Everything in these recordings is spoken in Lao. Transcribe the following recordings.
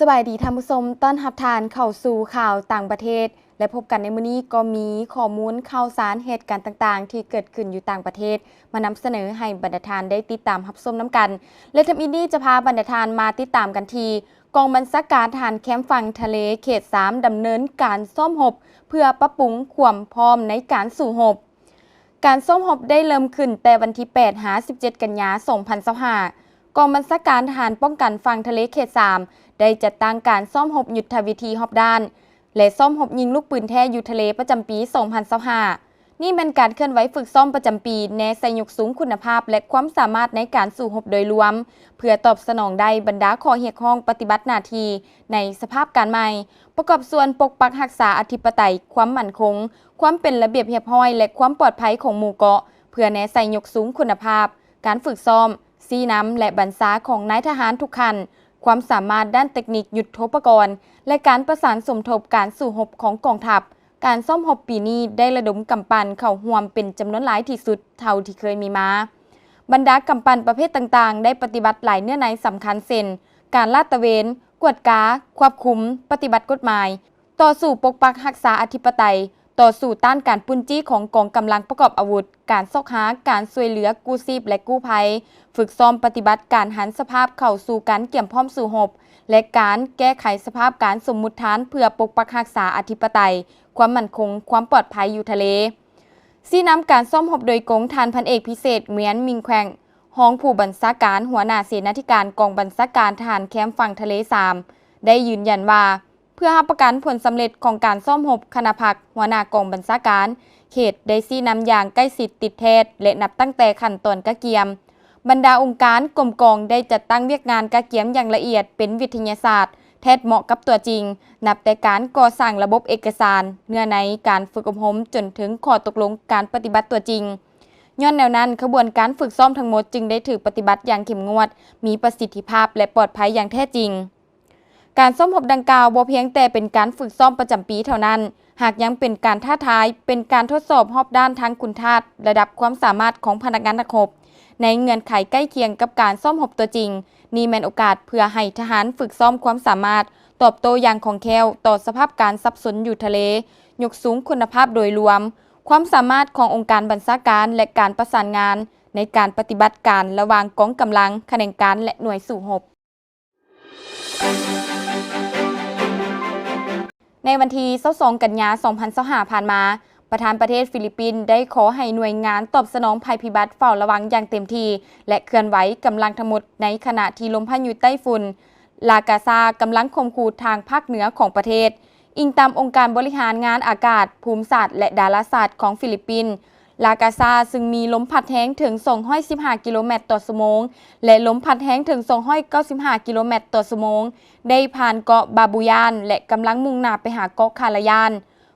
ສະບາຍດີທ່ານຜູ້ຊົມ, ຕ້ອນຮັບທ່ານເຂົ້າສູ່ຂ່າວຕ່າງປະເທດ ແລະ ພົບກັນໃນມື້ນີ້ກໍມີຂໍ້ມູນຂ່າວສານເຫດການຕ່າງໆທີ່ເກີດຂຶ້ນຢູ່ຕ່າງປະເທດ ມານຳສະເໜີໃຫ້ບັນດາທ່ານໄດ້ຕິດຕາມຮັບຊົມນຳກັນ ແລະ ທຳອິດນີ້ຈະພາບັນດາທ່ານມາຕິດຕາມກັນທີ່ ກອງບັນຊາການທະຫານແຄມຝັ່ງທະເລເຂດສາມ ດຳເນີນການຊ້ອມຮົບເພື່ອປັບປຸງຄວາມພ້ອມໃນການສູ້ຮົບ. ການຊ້ອມຮົບໄດ້ເລີ່ມຂຶ້ນແຕ່ວັນທີແປດຫາສິບເຈັດ ກັນຍາ ສອງພັນຊາວຫ້າ. ກອງບັນຊາການທະຫານປ້ອງກັນຝັ່ງທະເລເຂດສາມ ໄດ້ຈັດຕັ້ງການຊ້ອມຮົບຍຸດທະວິທີຮອບດ້ານ ແລະ ຊ້ອມຮົບຍິງລູກປືນແທ້ຢູ່ທະເລປະຈຳປີ ສອງພັນຊາວຫ້າ. ນີ້ແມ່ນການເຄື່ອນໄຫວຝຶກຊ້ອມປະຈຳປີ ແນໃສ່ຍົກສູງຄຸນນະພາບ ແລະ ຄວາມສາມາດໃນການສູ້ຮົບໂດຍລວມ ເພື່ອຕອບສະໜອງໄດ້ບັນດາຂໍ້ຮຽກຮ້ອງປະຕິບັດໜ້າທີ່ໃນສະພາບການໃໝ່, ປະກອບສ່ວນປົກປັກຮັກສາອະທິປະໄຕ, ຄວາມໝັ້ນຄົງ, ຄວາມເປັນລະບຽບຮຽບຮ້ອຍ ແລະ ຄວາມປອດໄພຂອງໝູ່ເກາະ ເພື່ອແນໃສ່ຍົກສູງຄຸນນະພາບ ການຝຶກຊ້ອມ, ຊີ້ນຳ ແລະ ບັນຊາຂອງນາຍທະຫານທຸກຂັ້ນ, ຄວາມສາມາດດ້ານເຕັກນິກຍຸດໂທປະກອນ ແລະ ການປະສານສົມທົບການສູ້ຮົບຂອງກອງທັບ. ການຊ້ອມຮົບປີນີ້ໄດ້ລະດົມກຳປັ່ນເຂົ້າຮ່ວມເປັນຈຳນວນຫຼາຍທີ່ສຸດເທົ່າທີ່ເຄີຍມີມາ. ບັນດາກຳປັ່ນປະເພດຕ່າງໆ ໄດ້ປະຕິບັດຫຼາຍເນື້ອໃນສຳຄັນ ເຊັ່ນ ການລາດຕະເວນ, ກວດກາ, ຄວບຄຸມ, ປະຕິບັດກົດໝາຍ, ຕໍ່ສູ້ປົກປັກຮັກສາອະທິປະໄຕ, ຕໍ່ສູ້ຕ້ານການປຸ້ນຈີ້ຂອງກອງກຳລັງປະກອບອາວຸດ, ການຊອກຫາ, ການຊ່ວຍເຫຼືອກູ້ຊີບ ແລະ ກູ້ໄພ, ຝຶກຊ້ອມປະຕິບັດການຫັນສະພາບເຂົ້າສູ່ການກຽມພ້ອມສູ້ຮົບ ແລະ ການແກ້ໄຂສະພາບການສົມມຸດຖານເພື່ອປົກປັກຮັກສາອະທິປະໄຕ, ຄວາມໝັ້ນຄົງ, ຄວາມປອດໄພຢູ່ທະເລ. ຊີ້ນຳການຊ້ອມຮົບໂດຍກົງ ທ່ານພັນເອກພິເສດ ເມຍນ ມິງແຂວງ ຮອງຜູ້ບັນຊາການຫົວໜ້າເສນາທິການກອງບັນຊາການທະຫານແຄມຝັ່ງທະເລສາມ ໄດ້ຢືນຢັນວ່າ ເພື່ອຮັບປະກັນຜົນສຳເລັດຂອງການຊ້ອມຮົບ, ຄະນະພັກຫົວໜ້າກອງບັນຊາການເຂດໄດ້ຊີ້ນຳຢ່າງໃກ້ຊິດຕິດແທດ ແລະ ນັບຕັ້ງແຕ່ຂັ້ນຕອນກະກຽມ, ບັນດາອົງການກົມກອງໄດ້ຈັດຕັ້ງວຽກງານກະກຽມຢ່າງລະອຽດເປັນວິທະຍາສາດ ແທດເໝາະກັບຕົວຈິງ, ນັບແຕ່ການກໍ່ສ້າງລະບົບເອກະສານ, ເນື້ອໃນການຝຶກອົບຮົມ ຈົນເຖິງຂໍ້ຕົກລົງການປະຕິບັດຕົວຈິງ. ຍ້ອນແນວນັ້ນ, ຂະບວນການຝຶກຊ້ອມທັງໝົດຈຶ່ງໄດ້ຖືກປະຕິບັດຢ່າງເຂັ້ມງວດ, ມີປະສິດທິພາບ ແລະ ປອດໄພຢ່າງແທ້ຈິງ. ການຊ້ອມຮົບດັ່ງກ່າວບໍ່ພຽງແຕ່ເປັນການຝຶກຊ້ອມປະຈຳປີເທົ່ານັ້ນ, ຫາກຍັງເປັນການທ້າທາຍ, ເປັນການທົດສອບຮອບດ້ານທາງຄຸນທາດ, ລະດັບຄວາມສາມາດຂອງພະນັກງານນັກຮົບ ໃນເງື່ອນໄຂໃກ້ຄຽງກັບການຊ້ອມຮົບຕົວຈິງ. ນີ້ແມ່ນໂອກາດເພື່ອໃຫ້ທະຫານຝຶກຊ້ອມຄວາມສາມາດຕອບໂຕ້ຢ່າງຄ່ອງແຄ້ວຕໍ່ສະພາບການສັບສົນຢູ່ທະເລ, ຍົກສູງຄຸນນະພາບໂດຍລວມ, ຄວາມສາມາດຂອງອົງການບັນຊາການ ແລະ ການປະສານງານໃນການປະຕິບັດການລະຫວ່າງກອງກຳລັງ, ຂະແໜງການ ແລະ ໜ່ວຍສູ້ຮົບ. ໃນວັນທີຊາວສອງ ກັນຍາ ສອງພັນຊາວຫ້າ ຜ່ານມາ, ປະທານປະເທດຟີລິບປິນໄດ້ຂໍໃຫ້ໜ່ວຍງານຕອບສະໜອງໄພພິບັດເຝົ້າລະວັງຢ່າງເຕັມທີ່ ແລະ ເຄື່ອນໄຫວກຳລັງທັງໝົດ ໃນຂະນະທີ່ລົມພາຍຸໄຕ້ຝຸ່ນ ລາກາຊາ ກຳລັງຂົ່ມຂູ່ທາງພາກເໜືອຂອງປະເທດ. ອີງຕາມອົງການບໍລິຫານງານອາກາດ, ພູມສາດ ແລະ ດາລາສາດຂອງຟີລິບປິນ, ລາກາຊາ ຊຶ່ງມີລົມພັດແຮງເຖິງສອງຮ້ອຍສິບຫ້າກິໂລແມັດຕໍ່ຊົ່ວໂມງ ແລະ ລົມພັດແຮງເຖິງສອງຮ້ອຍເກົ້າສິບຫ້າກິໂລແມັດຕໍ່ຊົ່ວໂມງ ໄດ້ຜ່ານເກາະບາບູຢານ ແລະ ກຳລັງມຸ່ງໜ້າໄປຫາເກາະຄາລາຢານ.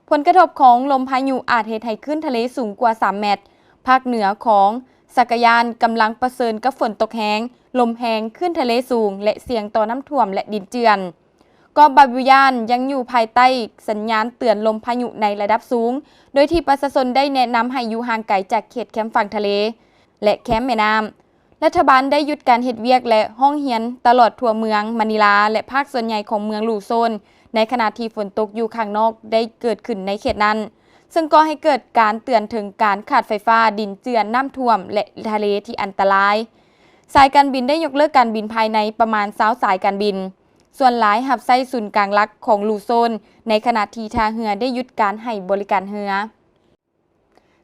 ຜົນກະທົບຂອງລົມພາຍຸອາດເຮັດໃຫ້ຄື້ນທະເລສູງກວ່າສາມແມັດ. ພາກເໜືອຂອງຊາກາຢານກຳລັງປະເຊີນກັບຝົນຕົກແຮງ, ລົມແຮງ, ຄື້ນທະເລສູງ ແລະ ສ່ຽງຕໍ່ນ້ຳຖ້ວມ ແລະ ດິນເຈື່ອນ. ເກາະບາບູຢານຍັງຢູ່ພາຍໃຕ້ສັນຍານເຕືອນລົມພາຍຸໃນລະດັບສູງ, ໂດຍທີ່ປະຊາຊົນໄດ້ແນະນຳໃຫ້ຢູ່ຫ່າງໄກຈາກເຂດແຄມຝັ່ງທະເລ ແລະ ແຄມແມ່ນ້ຳ. ລັດຖະບານໄດ້ຢຸດການເຮັດວຽກ ແລະ ຮ້ອງຮຽນຕະຫຼອດທົ່ວເມືອງມານີລາ ແລະ ພາກສ່ວນໃຫຍ່ຂອງເມືອງລູໂຊນ, ໃນຂະນະທີ່ຝົນຕົກຢູ່ຂ້າງນອກໄດ້ເກີດຂຶ້ນໃນເຂດນັ້ນ, ເຊິ່ງກໍ່ໃຫ້ເກີດການເຕືອນເຖິງການຂາດໄຟຟ້າ, ດິນເຈື່ອນ, ນ້ຳຖ້ວມ ແລະ ທະເລທີ່ອັນຕະລາຍ. ສາຍການບິນໄດ້ຍົກເລີກການບິນພາຍໃນປະມານຊາວສາຍການບິນ. ສ່ວນຫຼາຍຮັບໃຊ້ສູນກາງຫຼັກຂອງລູໂຊນ, ໃນຂະນະທີ່ທ່າເຮືອໄດ້ຢຸດການໃຫ້ບໍລິການເຮືອ.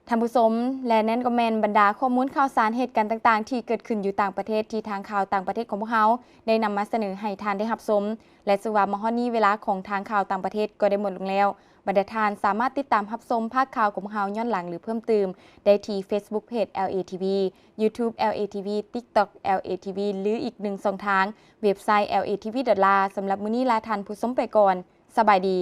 ທ່ານຜູ້ຊົມ, ແລະ ນັ້ນກໍແມ່ນບັນດາຂໍ້ມູນຂ່າວສານເຫດການຕ່າງໆທີ່ເກີດຂຶ້ນຢູ່ຕ່າງປະເທດ ທີ່ທາງຂ່າວຕ່າງປະເທດຂອງພວກເຮົາໄດ້ນຳມາສະເໜີໃຫ້ທ່ານໄດ້ຮັບຊົມ. ແລະ ເຊິ່ງວ່າມາຮອດນີ້ເວລາຂອງທາງຂ່າວຕ່າງປະເທດກໍໄດ້ໝົດລົງແລ້ວ. ບັນດາທ່ານສາມາດຕິດຕາມຮັບຊົມພາກຂ່າວຂອງພວກເຮົາຍ້ອນຫຼັງ ຫຼື ເພີ່ມຕື່ມໄດ້ທີ່ Facebook Page ແອລ ເອ ທີ ວີ, YouTube ແອລ ເອ ທີ ວີ, TikTok ແອລ ເອ ທີ ວີ ຫຼື ອີກໜຶ່ງຊ່ອງທາງ ເວັບໄຊ ແອລ ເອ ທີ ວີ ດອດ ລາ. ສຳລັບມື້ນີ້ລາທ່ານຜູ້ຊົມໄປກ່ອນ. ສະບາຍດີ.